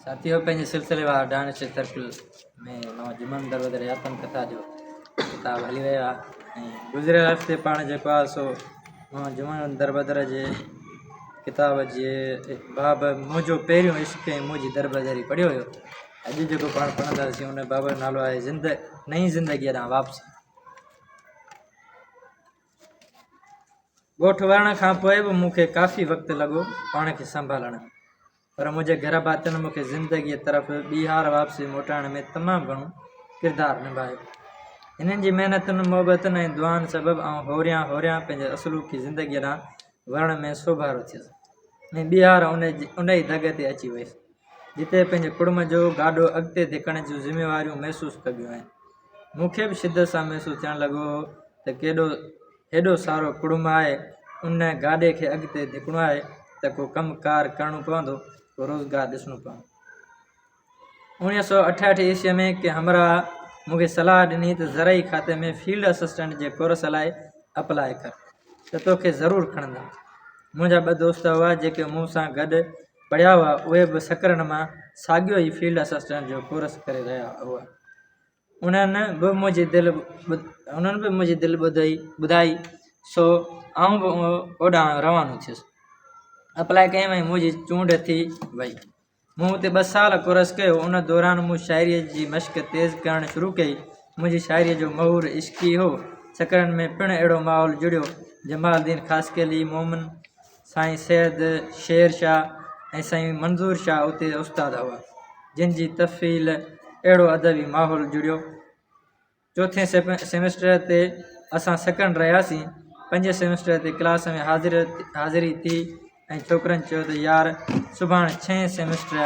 ساٿيو پنهنجي سلسليوار ڊانش سرڪل ۾ مان جمن دربدر آتم ڪٿا جو ڪتاب هلي رهيو آهي ۽ گذريل هفتي پاڻ جيڪو آهي سو مان جمن دربدر جي ڪتاب جي باب منهنجو پهريون عشق ۽ منهنجي دربدري پڙهيو هيو. اڄ جيڪو پاڻ پڙهنداسين ان باب جو نالو آهي زند نئين زندگيء ڏانهن واپسي. ڳوٺ ورڻ کان پوء به مون کي ڪافي وقت لڳو پاڻ کي سنڀالڻ ۾، پر منهنجي گهر ڀاتين مون کي زندگيء طرف ٻيهار واپسي موٽائڻ ۾ تمام گهڻو ڪردار نڀايو. هنن جي محنتن، محبتن ۽ دعائن سبب آئون هوريان هوريان پنهنجي اصلوڪي زندگيء ڏانهن ورڻ ۾ سوڀارو ٿيس ۽ ٻيهار انهيء دڳ تي اچي ويس، جتي پنهنجي ڪڙم جو گاڏو اڳتي ڌڪڻ جون ذميواريون محسوس ڪبيون آهن. مون کي به شدت سان محسوس ٿيڻ لڳو هو ته ڪيڏو هيڏو سارو ڪڙم آهي، ان گاڏي کي اڳتي ڌڪڻو آهي ته ڪو ڪم ڪار ڪرڻو پوندو، ڪو روزگار ڏسڻو پوندو. 1968 عيسويء ۾ ڪنهن همراهه مون کي صلاح ڏني ته زرعي کاتي ۾ فيلڊ اسسٽنٽ جي ڪورس لاء اپلاء ڪر ته توکي ضرور کڻندا. منهنجا ٻه دوست هئا جيڪي مون سان گڏ پڙهيا هئا، اهي به سڪرنڊ مان ساڳيو ئي فيلڊ اسسٽنٽ جو ڪورس ڪري رهيا هئا. انهن به منهنجي دل انهن به منهنجي دل ٻڌئي ٻڌائي سو آئون به اوڏانهن روانو ٿيس. اپلاء ڪيم ۽ منهنجي چونڊ ٿي وئي. مون اتي ٻه سال ڪورس ڪيو. ان دوران مون شاعريء جي مشق تيز ڪرڻ شروع ڪئي. منهنجي شاعريء جو محور عشقي هو. سڪرنڊ ۾ پڻ اهڙو ماحول جڙيو. جمال الدين خاصخيلي، مومن، سائين سيد شير شاهه ۽ سائين منظور شاهه اتي استاد هئا، جن جي طفيل اهڙو ادبي ماحول جڙيو. چوٿين سيمسٽر تي اسان سڪرنڊ رهياسين. پنجين سيمسٽر تي ڪلاس ۾ حاضري ٿي ۽ ڇوڪرن چيو ته يار سڀاڻ ڇهين سيمسٽر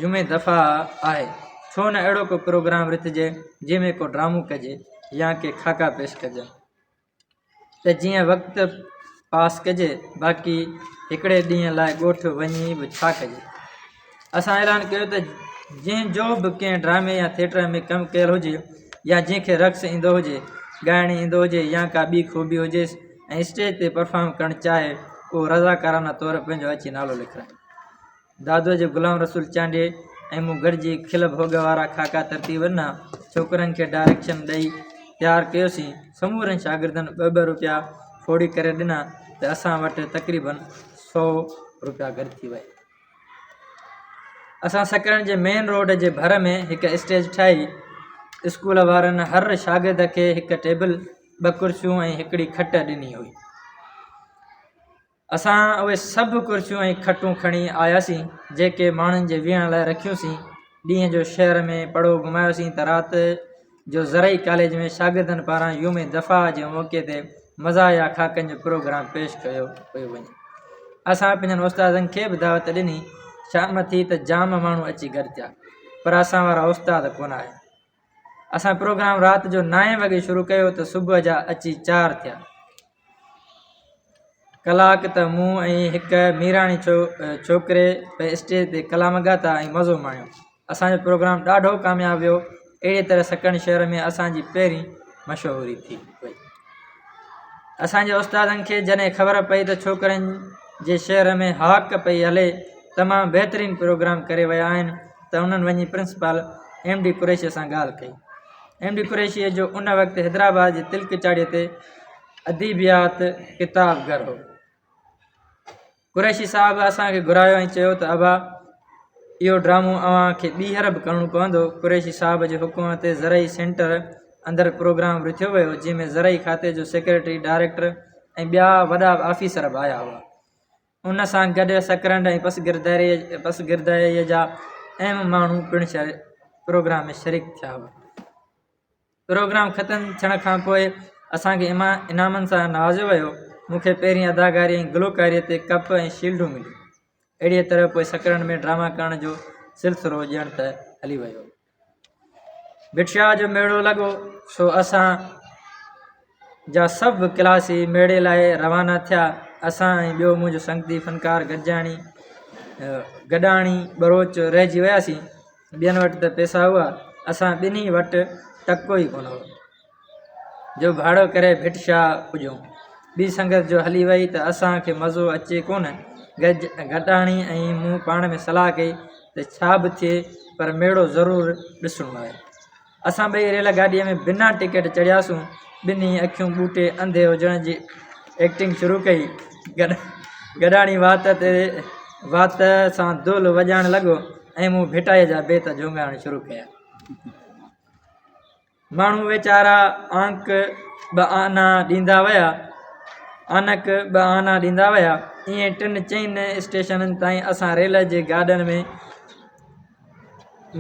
يوم دفاع آهي، ڇو نه اهڙو ڪو پروگرام رٿجي جنهن ۾ ڪو ڊرامو ڪجي يا ڪي خاڪا پيش ڪجن. ته جيئن وقت پاس ڪجي، باقي هڪڙي ڏينهن لاء ڳوٺ وڃي به ڇا ڪجي. اسان اعلان ڪيو ته جنهن جو به ڪنهن ڊرامي يا ٿيٽر ۾ ڪم ڪيل هجي يا جنهن کي رقص ايندو هجي، ڳائڻ ايندو هجي يا ڪا ٻي خوبي هجيس ۽ اسٽيج تي پرفارم ڪرڻ چاهي اهو رضاڪارانه طور پنهنجو اچي نالو لکرائي. دادوء جي غلام رسول چانڊيي ۽ مون گڏجي کل ڀوڳ وارا خاڪا ترتيب ڏنا. ڇوڪرن کي ڊائريڪشن ڏئي تيار ڪيوسين. سمورن شاگردن ٻه ٻه روپيا ڦوڙي ڪري ڏنا ته اسان وٽ تقريبن سئو روپيا گڏ ٿي ويا. اسان سڪرنڊ جي مين روڊ جي ڀر ۾ هڪ اسٽيج ٺاهي. اسڪول وارن هر شاگرد کي هڪ ٽيبل، ٻه ڪرسيون ۽ هڪڙي کٽ ڏني هئي. اسان اهي سڀ ڪرسيون ۽ کٽون کڻي آياسين، جيڪي ماڻهن جي ويهڻ لاء رکيونسين. ڏينهن جو شهر ۾ پڙهو گهمايوسين ته رات جو زرعي ڪاليج ۾ شاگردن پاران يوم دفاع جي موقعي تي مزاحيه خاڪن جو پروگرام پيش ڪيو پيو وڃي. اسان پنهنجن استادن کي به دعوت ڏني. شام ٿي ته جام ماڻهو اچي گڏ ٿيا، پر اسان وارا استاد ڪونه آيا. اسان پروگرام رات جو نائين وڳي شروع ڪيو ته صبح جا اچي چار ٿيا. ڪلاڪ ته مون ۽ هڪ ميراڻي ڇوڪري پئي اسٽيج تي ڪلام ڳاتا ۽ مزو ماڻيو. اسان جو پروگرام ڏاڍو ڪامياب ويو. اهڙيء طرح سڪرنڊ شهر ۾ اسان جي پهرين مشهوري ٿي وئي. اسان جي استادن کي جڏهن خبر پئي ته ڇوڪرن جي شهر ۾ هاڪ پئي هلي، تمام بهترين پروگرام ڪري ويا آهن ته انهن وڃي پرنسپال ايم ڊي قريشيء سان ڳالهه ڪئي. ايم ڊي قريشيء جو ان وقت حيدرآباد جي تلڪ چاڙهيء تي اديبيات ڪتاب گهر هو. قريشي صاحب اسان کي گهرايو ۽ چيو ته ابا اهو ڊرامو اوهان کي ٻيهر به ڪرڻو پوندو. قريشي صاحب جي حڪم تي زرعي سينٽر اندر پروگرام رٿيو ويو، جنهن ۾ زرعي کاتي جو سيڪريٽري، ڊائريڪٽر ۽ ٻيا وڏا آفيسر به آيا هئا. ان سان گڏ سڪرنڊ ۽ پسگردائيء جا اهم ماڻهو پڻ پروگرام ۾ شريڪ ٿيا هئا. پروگرام ختم ٿيڻ کان پوء اسان کي انعامن سان نوازيو ويو. مون کي پهرين اداڪاري ۽ گلوڪاريء تي ڪپ ۽ شيلڊون مليون. اهڙيء طرح پوء سڪرنڊ ۾ ڊراما ڪرڻ جو سلسلو ڄڻ ته هلي ويو. ڀٽ شاهه جو ميڙو لڳو، سو اسان جا سڀ ڪلاسي ميڙي لاء روانا ٿيا. اسان ۽ ٻيو منهنجو سنگتي فنڪار گڏجاڻي گڏاڻي ٻروچ رهجي وياسين. ٻين وٽ ته پئسا هئا، اسان ٻنهي وٽ ٽڪو ئي ڪونه هو، جو ڀاڙو ڪري ڀٽ شاهه پڄون. ٻي سنگت جو هلي وئي ته اسان کي مزو اچي ڪونه. گڏاڻي ۽ مون پاڻ ۾ صلاح ڪئي ته ڇا به ٿئي پر ميڙو ضرور ڏسڻو آهي. اسان ٻئي ريل گاڏيء ۾ بنا ٽڪيٽ چڙهياسون. ٻنهي اکيون ٻوٽي انڌي هجڻ جي ايڪٽنگ شروع ڪئي. گڏاڻي وات تي وات سان دهل وڄائڻ لڳو ۽ مون ڀٽائيء جا بيت جهونگارڻ شروع ڪيا. ماڻهو ويچارا آنڪ ٻه آنا ڏيندا ويا. آنڪ ٻه آنا ڏيندا ويا. ائين ٽن چئن اسٽيشنن تائين اسان ريل جي گاڏن ۾.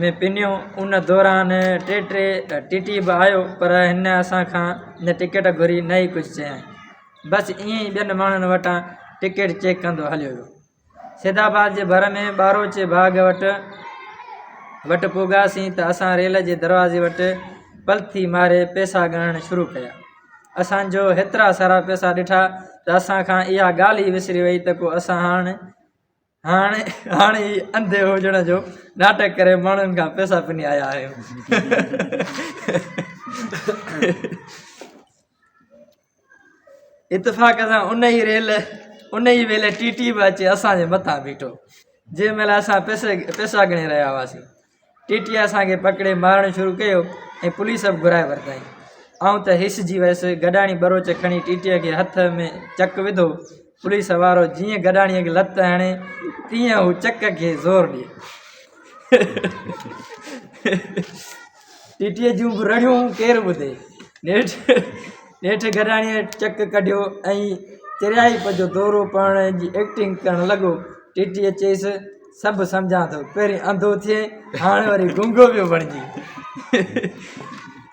۾ پنيو ان دوران ٽي ٽي ٽي ٽي به آيو پر هن اسان کان نه ٽڪيٽ گهري نه ئي ڪجهه چيائين بس ائين ئي ٻين ماڻهن وٽان ٽڪيٽ چيڪ ڪندو هليو ويو سيد آباد جي ڀر ۾ ٻاروچي باغ وٽ وٽ پڳاسين ته اسان ريل جي دروازي وٽ پلٿي ماري پئسا ڳڻڻ شروع ڪيا اسان جو هيترا سارا پئسا ڏٺا ته اسان کان اها ڳالهه ئي وسري وئي ته ڪو اسان هاڻ هاڻي هاڻي ئي انڌي هجڻ جو ناٽڪ ڪري ماڻهن کان پئسا پني آيا آهيون. اتفاق سان ان ئي ريل ان ئي ويلي ٽي ٽي به اچي اسان جي مٿان بيٺو جنهن مهل اسان پئسي پئسا ڳڻي رهيا هئاسين. ٽي ٽي اسان کي پڪڙي مارڻ شروع ڪيو ۽ پوليس به گهرائي ورتائين. آئون ته هيسجي ويس. گڏاڻي ٻروچ کڻي ٽي ٽيء کي هٿ ۾ چڪ وڌو. پوليس وارو جيئن گڏاڻيء کي لت هڻي تيئن هو چڪ کي زور ڏئي. ٽي ٽيء جون به رڙيون ڪير ٻڌي. نيٺ نيٺ گڏاڻيء چڪ ڪڍيو ۽ چريائپ جو دورو پوڻ جي ايڪٽنگ ڪرڻ لڳو. ٽي ٽيء چيس. سڀ سمجهان ٿو پهرين انڌو ٿئين هاڻي وري گونگو پيو بڻجين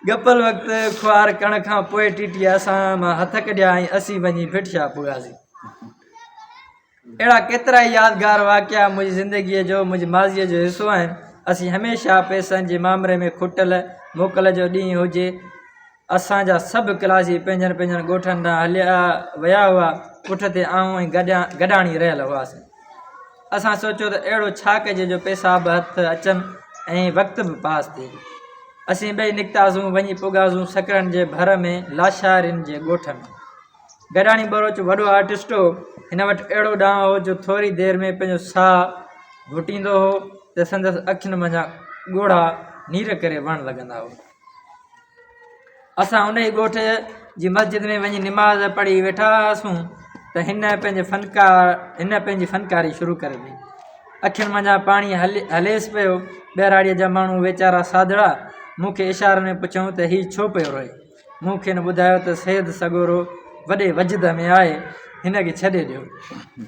ڳپل وقت خوار ڪرڻ کان پوء ٽي ٽي اسان مان هٿ ڪڍيا ۽ اسين وڃي ڀٽ شاهه پڳاسين اهڙا ڪيترا ئي يادگار واقعا منهنجي زندگيء جو منهنجي ماضيء جو حصو آهن اسين هميشه پئسن جي مامري ۾ کٽل موڪل جو ڏينهن هجي اسان جا سڀ ڪلاسي پنهنجن پنهنجن ڳوٺن ڏانهن هليا ويا هئا پٺ تي آئون ۽ گڏاڻي رهيل هئاسين اسان سوچيو ته اهڙو ڇا ڪجي جو پئسا به هٿ اچن ۽ وقت به پاس ٿئي. اسين ٻئي نڪتاسون وڃي پڳاسون سڪرنڊ جي ڀر ۾ لاشارين جي ڳوٺ ۾. گڏاڻي ٻروچ وڏو آرٽسٽ هو. هن وٽ اهڙو ڏانء هو جو ٿوري دير ۾ پنهنجو ساهه گهٽيندو هو ته سندس اکين منجهان ڳوڙها نير ڪري وهڻ لڳندا هئا. اسان انهيء ڳوٺ جي مسجد ۾ وڃي نماز پڙهي ويٺا هئاسون ته هن پنهنجي فنڪار هن پنهنجي فنڪاري شروع ڪري ڏني. اکين منجهان پاڻي هليس پيو. ٻهراڙيء جا ماڻهو ويچارا سادڙا مون کي اشارن ۾ پڇيائون ته هي ڇو پيو روئي؟ مون کين ٻڌايو ته سيد سڳورو وڏي وجد ۾ آهي، هن کي ڇڏي ڏيو.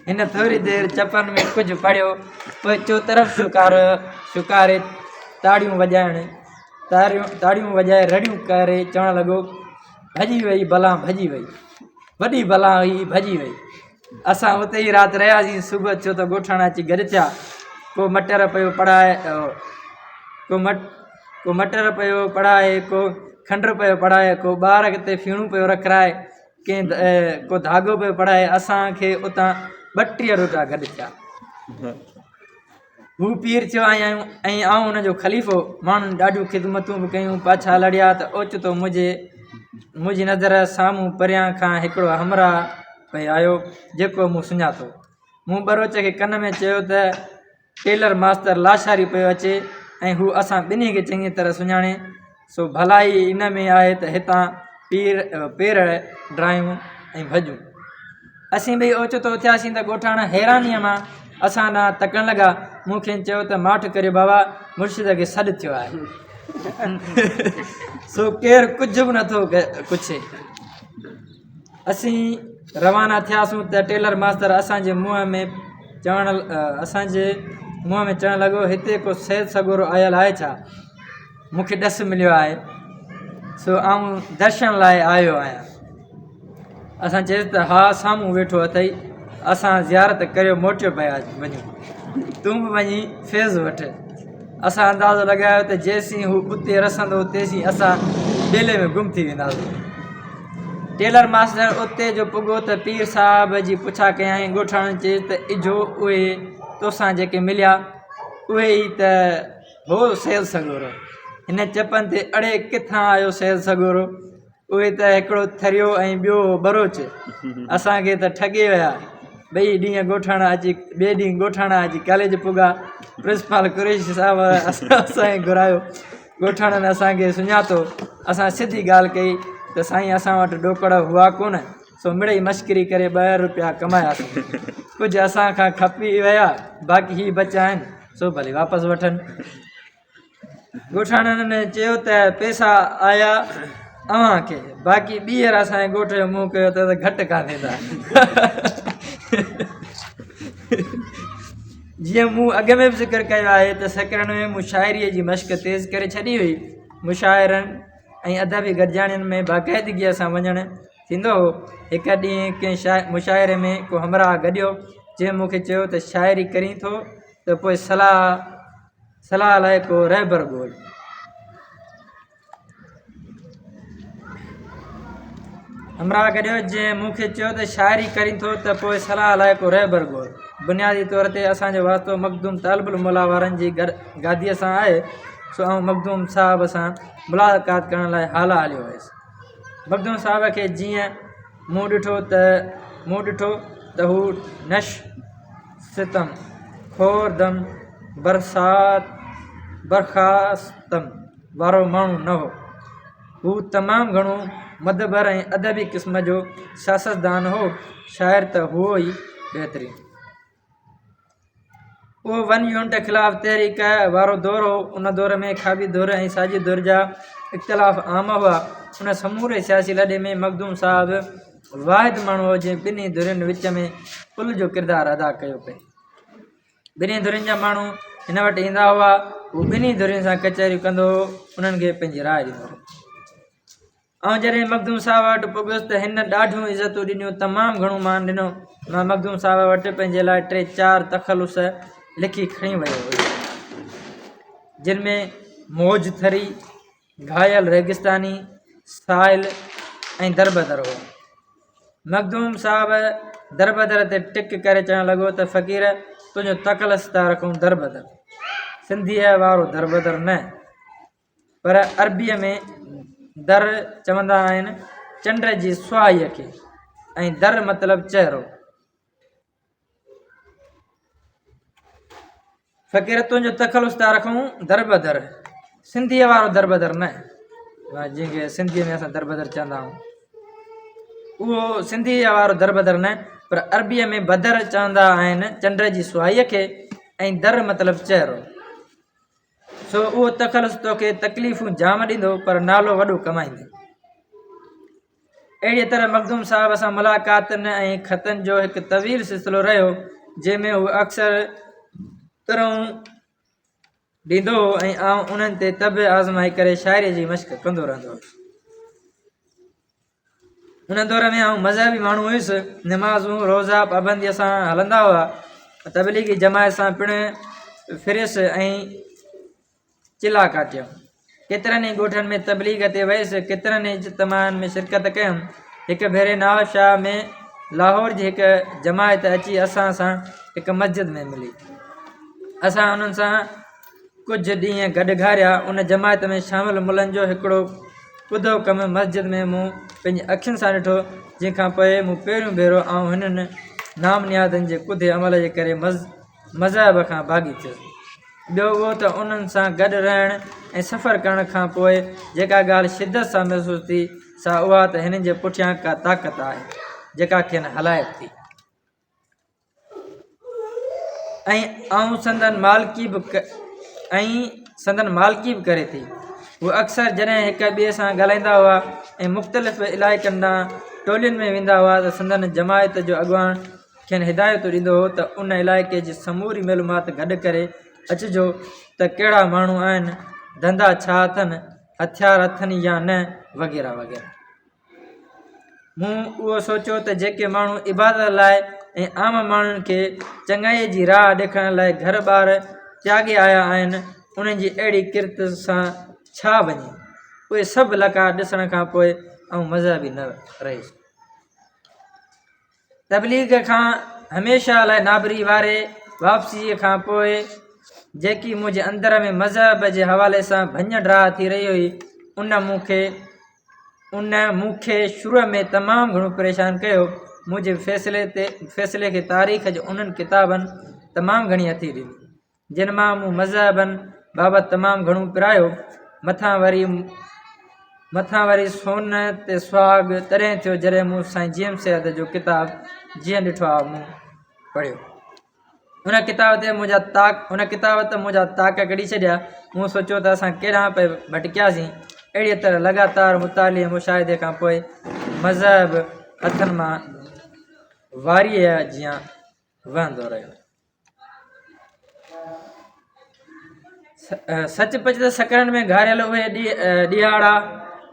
هن ٿوري دير چپن ۾ ڪجهه پڙهيو، پوء چوطرف شوڪاري تاڙيون وڄائڻ تاڙيون وڄائي رڙيون ڪري چوڻ لڳو، ڀڄي وئي بلان ڀڄي وئي، وڏي بلان هئي ڀڄي وئي. اسان اتي ئي رات رهياسين، صبح ٿيو ته ڳوٺاڻا اچي گڏ ٿيا. ڪو مٽر پيو پڙهائي، ڪو مٽ ڪو مٽر پيو پڙهائي، ڪو کنڊ پيو پڙهائي، ڪو ٻار تي ڦيڻون پيو رکرائي، ڪنهن ڪو ڌاڳو پيو پڙهائي. اسان کي اتان 32 روپيا گڏ ٿيا. هو پير ٿيو ۽ ۽ آئون ان جو خليفو. ماڻهن ڏاڍيون خدمتون به ڪيون. پاڇا لڙيا ته اوچتو منهنجي منهنجي نظر سامهون پريان کان هڪڙو همراهه پئي آيو، جيڪو مون سڃاتو. مون ٻروچ کي ڪن ۾ چيو ته ٽيلر ماستر لاشاري پيو اچي ۽ هو اسان ٻنهي کي چڱيء طرح سڃاڻي، سو ڀلائي ان ۾ آهي ته هتان پير پير ڊاهيون ۽ ڀڄون. اسين ٻئي اوچتو اٿياسين ته ڳوٺاڻا حيرانيء مان اسان ڏانهن تڪڻ لڳا. مون کين چيو ته ماٺ ڪريو بابا، مرشد کي سڏ ٿيو آهي، سو ڪير ڪجهه به نٿو ڪڇي. اسين روانا ٿياسون ته ٽيلر ماستر اسان جي منهن ۾ چوڻ اسان جي منهن ۾ چوڻ لڳو، هتي ڪو سيد سڳورو آيل آهي ڇا؟ مون کي ڏس مليو آهي، سو آئون درشن لاء آيو آهيان. اسان چيس ته ها سامهون ويٺو اٿئي، اسان زيارت ڪريو موٽيو پيا وڃون، تون به وڃي فيض وٺ. اسان اندازو لڳايو ته جيسين هو اتي رسندو تيسين اسان ٻيلي ۾ گم ٿي وينداسين. ٽيلر ماستر اتي جو پڳو ته پير صاحب جي پڇا ڪيائين. ڳوٺاڻن چيس ته اجهو اهي توسان جيڪي مليا اهي ئي ته هو سيد سڳورو. هن چپن تي اڙي ڪٿان آيو سيد سڳورو؟ اهي ته هڪڙو ٿريو ۽ ٻيو هو ٻروچ. اسان کي ته ٺڳي ويا. ٻئي ڏينهن ڳوٺاڻا اچي ٻئي ڏينهن ڳوٺاڻا اچي ڪاليج پڳا. پرنسپال قريشي صاحب اسان کي گهرايو. ڳوٺاڻن اسان کي سڃاتو. اسان سڌي ڳالهه ڪئي ته سائين اسان وٽ ڏوڪڙ هئا ڪونه سو مڙئي مشڪري ڪري ٻه روپيا ڪماياسين. ڪجهه اسان کان کپي ويا باقي هي بچا آهن سو ڀلي واپس وٺن. ڳوٺاڻن چيو ته پئسا آيا اوهان کي باقي ٻيهر اسان جي ڳوٺ جو منهن ڪيو ته گهٽ ڪانه ٿيندا. جيئن مون اڳ ۾ به ذڪر ڪيو آهي ته سڪرنڊ ۾ مون شاعريء جي مشق تيز ڪري ڇڏي هئي. مشاعرن ۽ ادبي گڏجاڻين ۾ باقاعدگيء سان وڃڻ ٿيندو هو. هڪ ڏينهن ڪنهن مشاعري ۾ ڪو همراهه گڏيو، جنهن مون کي چيو ته شاعري ڪرين ٿو ته پوء صلاح صلاح لاء ڪو رهبر ڳول. همراهه گڏيو جنهن مون کي چيو ته شاعري ڪرين ٿو ته پوء صلاح لاء ڪو رهبر ڳول. بنيادي طور تي اسان جو واسطو مخدوم طالب الموليٰ وارن جي گاديء سان آهي، سو آئون مخدوم صاحب سان ملاقات ڪرڻ لاء هالا هليو ويس. مخدوم صاحب کي جيئن مون ڏٺو ته مون ڏٺو ته هو نش ستم خوردم برسات برخاستم وارو ماڻهو نه هو. هو تمام گهڻو مدبر ۽ ادبي قسم جو سياستدان هو. شاعر ته هو ئي بهترين. اهو ون يونٽ خلاف تحريڪ وارو دور هو. ان دور ۾ کاٻي ڌر ۽ ساڄي ڌر جا اختلاف عام هئا. ان سموري سياسي لڏي ۾ مخدوم صاحب واحد ماڻهو هو جنهن ٻنهي ڌرين وچ ۾ پل جو ڪردار ادا ڪيو پئي. ٻنهي ڌرين جا ماڻهو هن وٽ ايندا هئا. هو ٻنهي ڌرين سان ڪچهريون ڪندو هو. انهن کي پنهنجي راء ڏيندو هو. آئون جڏهن مخدوم صاحب وٽ پڳس ته هن ڏاڍيون عزتون ڏنيون، تمام گهڻو مان ڏنو. مان مخدوم صاحب وٽ پنهنجي لاء ٽي چار تخلص لکي کڻي ويو هيس، جن ۾ موج ٿري، گهايل ريگستاني، سائل ۽ دربدر هئا. مخدوم صاحب دربدر تي ٽڪ ڪري چوڻ لڳو ته فقير تنهنجو تخلص ٿا رکون دربدر، سنڌيء وارو دربدر نه. پر عربيء ۾ در چوندا آهن چنڊ جي سهائيء کي ۽ در مطلب چهرو. فقير تنهنجو تخلص ٿا رکون دربدر، سنڌيء وارو دربدر نه، جنهن کي سنڌيء ۾ اسان دربدر چوندا آهيون، اهو سنڌيء وارو دربدر نه، پر عربيء ۾ بدر چوندا آهن چنڊ جي سهائيء کي ۽ در مطلب چهرو. سو اهو تخلص توکي تڪليفون جام ڏيندو پر نالو وڏو ڪمائيندين. اهڙيء طرح مخدوم صاحب سان ملاقاتن ۽ خطن جو هڪ طويل سلسلو رهيو، جنهن ۾ هو اڪثر طرحون ڏيندو هو ۽ آئون انهن تي طبع آزمائي ڪري شاعريء جي مشق ڪندو رهندو هوس. ان دور ۾ آئون مذهبي ماڻهو هيس، نمازون روزا پابنديء سان هلندا هئا، تبليغي جماعت سان پڻ ڦريس ۽ چلا ڪاٽيم. ڪيترن ئي ڳوٺن ۾ تبليغ تي ويس، ڪيترن ئي اجتماعن ۾ شرڪت ڪيم. هڪ ڀيري نواب شاهه ۾ لاهور جي هڪ جماعت اچي اسان سان هڪ مسجد ۾ ملي. اسان انهن سان ڪجهه ڏينهن گڏ گهاريا. ان جماعت ۾ شامل ملن جو هڪڙو ڪڌو ڪم مسجد ۾ مون پنهنجي اکين سان ڏٺو، جنهن کان پوء مون پهريون ڀيرو آئون هنن نام نهادن جي ڪڌي عمل جي ڪري مذهب کان باغي ٿيس. ٻيو اهو ته انهن سان گڏ رهڻ ۽ سفر ڪرڻ کان پوء جيڪا ڳالهه شدت سان محسوس ٿي، سا اها ته هنن جي پٺيان ڪا طاقت آهي، جيڪا کين هلائي ٿي. ۽ آئون سندن مالڪي به ۽ سندن مالڪي به ڪري ٿي. هو اڪثر جڏهن هڪ ٻئي سان ڳالهائيندا هئا ۽ مختلف علائقن ڏانهن ٽولين ۾ ويندا هئا ته سندن جماعت جو اڳواڻ کين هدايتون ڏيندو هو ته ان علائقي جي سموري معلومات گڏ ڪري اچجو ته ڪهڙا ماڻهو آهن، ڌنڌا ڇا اٿن، هٿيار اٿن يا نه وغيره وغيره. مون اهو سوچيو ته جيڪي ماڻهو عبادت لاء ۽ عام ماڻهن کي چڱائيء جي راهه ڏيکارڻ لاء گهر ٻار تياڳي آيا آهن، انهن جي اهڙي ڪرت سان ڇا وڃي؟ اهي سڀ لقاء ڏسڻ کان پوء آئون مذهبي نه رهيس. تبليغ کان هميشه لاء نابري واري واپسيء کان پوء جيڪي منهنجي اندر ۾ مذهب جي حوالي سان ڀڃ ڊاهه ٿي رهي هئي، ان مون کي ان مون کي شروع ۾ تمام گهڻو پريشان ڪيو. منهنجي فيصلي تي فيصلي کي تاريخ جي انهن ڪتابن تمام گهڻي هٿي ڏني، جن مان مون مذهبن بابت تمام گهڻو پرايو. مٿان وري مٿان وري سون تي سهاڳ تڏهن ٿيو جڏهن مون سائين جي ايم سيد جو ڪتاب جيئن ڏٺو آ مون پڙهيو. ان ڪتاب تي منهنجا تاڪ ان ڪتاب ته منهنجا تاڪ ڪڍي ڇڏيا. مون سوچيو ته اسان ڪيڏانهن پئي ڀٽڪياسين. اهڙيء طرح لڳاتار مطالعي ۽ مشاهدي کان پوء مذهب هٿن مان واريء جيان وهندو رهيو. سچ پچ ته سڪرنڊ ۾ گهاريل اهي ڏيهاڙا،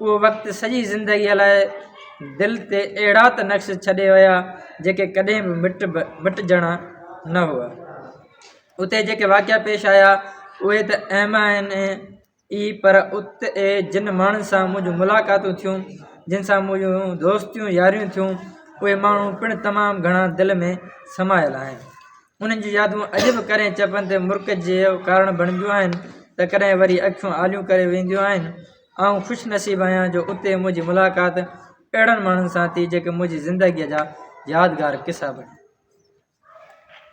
اهو وقت سڄي زندگيء لاء دل تي اهڙا ته نقش ڇڏي ويا، جيڪي ڪڏهن به مٽجڻا نه هئا. اتي جيڪي واقعا پيش آيا، اهي ته اهم آهن ئي پر اتي جن ماڻهن سان منهنجون ملاقاتون ٿيون، جن سان منهنجون دوستيون ياريون ٿيون، اهي ماڻهو پڻ تمام گهڻا دل ۾ سمايل آهن. انهن جون يادون اڄ به ڪڏهن چپن تي مرڪ جو ڪارڻ بڻبيون آهن ته ڪڏهن وري اکيون آليون ڪري وينديون آهن. آئون خوش نصيب آهيان جو اتي منهنجي ملاقات اهڙن ماڻهن سان ٿي جيڪي منهنجي زندگيء جا يادگار قصا بڻيا.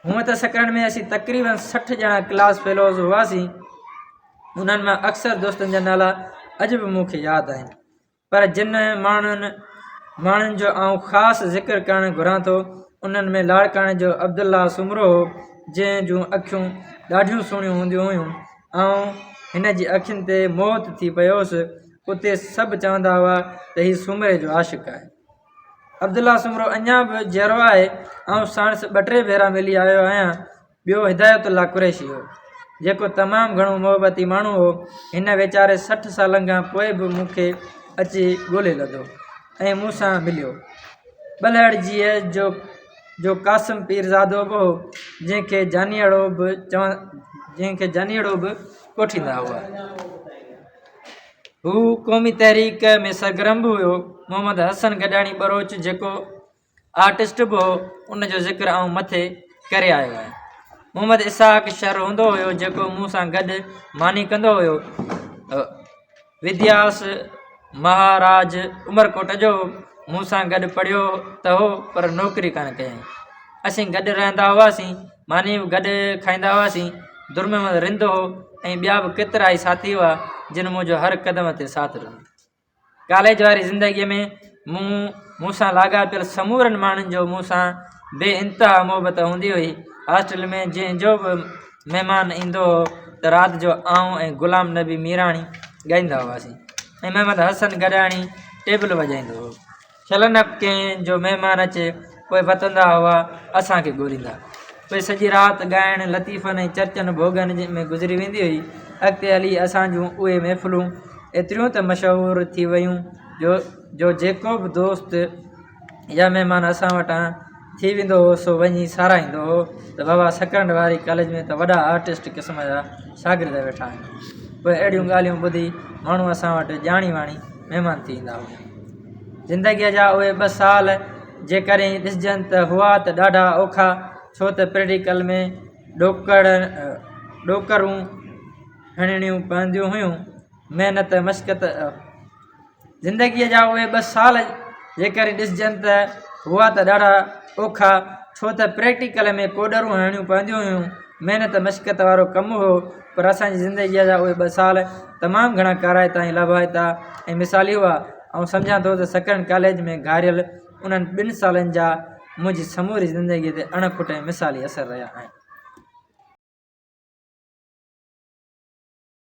هونء ته سڪرنڊ ۾ اسين تقريبن 60 ڄڻا ڪلاس فيلوز هئاسين. انهن مان اڪثر دوستن جا نالا اڄ به مون کي ياد آهن. پر جن ماڻهن ماڻهن جو آئون خاص ذڪر ڪرڻ گهران ٿو، انهن ۾ لاڙڪاڻي جو عبدالله سومرو هو، جنهن جون اکيون ڏاڍيون سهڻيون هونديون هيون. آئون هن جي اکين تي موهت ٿي پيو هوس. اتي سڀ چوندا هئا ته هي سومري جو عاشق آهي. عبدالله سومرو اڃا به جيئرو آهي. آئون ساڻس ٻه ٽي ڀيرا ملي آيو آهيان. ٻيو هدايت الله قريشي هو، جيڪو تمام گهڻو محبتي ماڻهو هو. هن ويچاري 60 سالن کان پوء به مون کي اچي ڳولي لڌو ۽ مون سان مليو. ٻلهڙجيء جو قاسم پيرزادو به هو، جنهن کي جانيئڙو به جنهن کي جانيئڙو به ڪوٺيندا هئا. هو قومي تحريڪ ۾ سرگرم به هيو. محمد حسن گڏاڻي ٻروچ جيڪو آرٽسٽ به هو، ان جو ذڪر آئون مٿي ڪري آيو آهيان. محمد اسحاق شر هوندو هيو جيڪو مون سان گڏ ماني ڪندو هيو. ودياس مهاراج عمرڪوٽ جو هو، مون سان گڏ پڙهيو ته هو پر نوڪري ڪانه ڪيائين. اسين گڏ رهندا هئاسين، ماني به گڏ کائيندا هئاسين. درمحمد رند هو ۽ ٻيا به ڪيترائي ساٿي هئا جن منهنجو هر قدم تي ساٿ ڏنو. ڪاليج واري زندگيء ۾ مون مون سان لاڳاپيل سمورن ماڻهن جو مون سان بي انتها محبت هوندي هئي. هاسٽل ۾ جنهن جو به مهمان ايندو هو ته رات جو آئون ۽ غلام نبي ميراڻي ڳائيندا هئاسين ۽ محمد حسن گڏاڻي ٽيبل وڄائيندو هو. شل نه ڪنهن جو مهمان اچي، پوء وتندا هئا اسان کي ڳوليندا. پوء سڄي رات ڳائڻ، لطيفن ۽ چرچن ڀوڳن ۾ گذري ويندي هئي. اڳتي هلي اسان جون اهي محفلون ايتريون ته مشهور ٿي ويون جو جيڪو به دوست يا مهمان اسان وٽان ٿي ويندو هو سو وڃي ساراهيندو هو ته بابا سڪرنڊ واري ڪاليج ۾ ته وڏا آرٽسٽ قسم جا شاگرد ويٺا آهن. پوء اهڙيون ڳالهيون ٻڌي ماڻهو اسان وٽ ڄاڻي واڻي مهمان ٿي ايندا هئا. زندگيء جا اهي ٻه سال جيڪڏهن ڏسجن ته هئا ته ڏاڍا اوکا، ڇو ته پريڪٽيڪل ۾ ڏوڪرون هڻڻيون پونديون هيون. محنت مشقت زندگيء جا اهي ٻه سال جيڪڏهن ڏسجن ته هئا ته ڏاڍا اوکا، ڇو ته پريڪٽيڪل ۾ ڪوڏرون هڻڻيون پونديون هيون. محنت مشقت وارو ڪم هو، پر اسان جي زندگيء جا اهي ٻه سال تمام گهڻا ڪارائتا ۽ لاڀائتا ۽ مثالي هئا. آئون سمجهان ٿو ته سڪرنڊ ڪاليج ۾ گهاريل انهن ٻن سالن جا منهنجي سموري زندگيء تي اڻ کٽ ۽ مثالي اثر رهيا آهن.